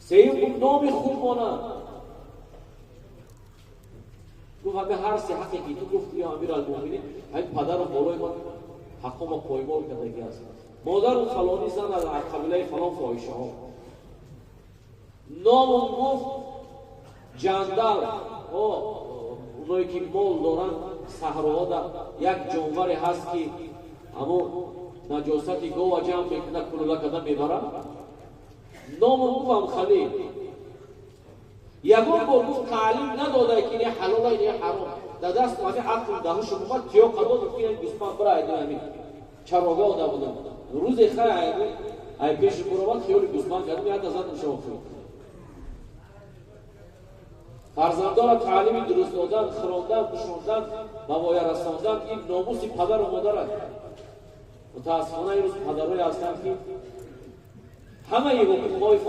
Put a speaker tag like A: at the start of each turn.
A: Сеюм гуфт, номи хуб монад. Гуфт, ҳаме ҳар се ҳақе ки ту гуфти, ё Амир Алмӯминин, ҳамин падару болои ман ҳаққома поймол кардагӣ аст. Модару фалонӣ зан аз қабилаи фалон фоҳишаҳо. Номум, гуфт, ҷандал. Оное ки мол доранд, саҳроҳода як ҷонваре ҳаст, ки ҳамун наҷосати гова ҷамъ мекунад, кулула карда мебарад. Номум, гуфт, ҳамхалӣ. Ягон бор, гуфт, таълим надодае, ки не ҳалола, не ҳаром. Дар даст ҳами ақл даҳушум омад, тиёқа дод, ки гӯспанд бира, айди ҳамин чарогоҳ набудам. Рӯзе хай айди ай пеши буромад, хиёли гӯспанд кардам, як задам шофи. Фарзандора таълими дуруст додан, хӯрондан, пӯшондан, ба воя расондан — ин номуси падару модар аст. Мутаассифона, имрӯз падарое ҳастанд, ки ҳамаи ҳуқуқҳои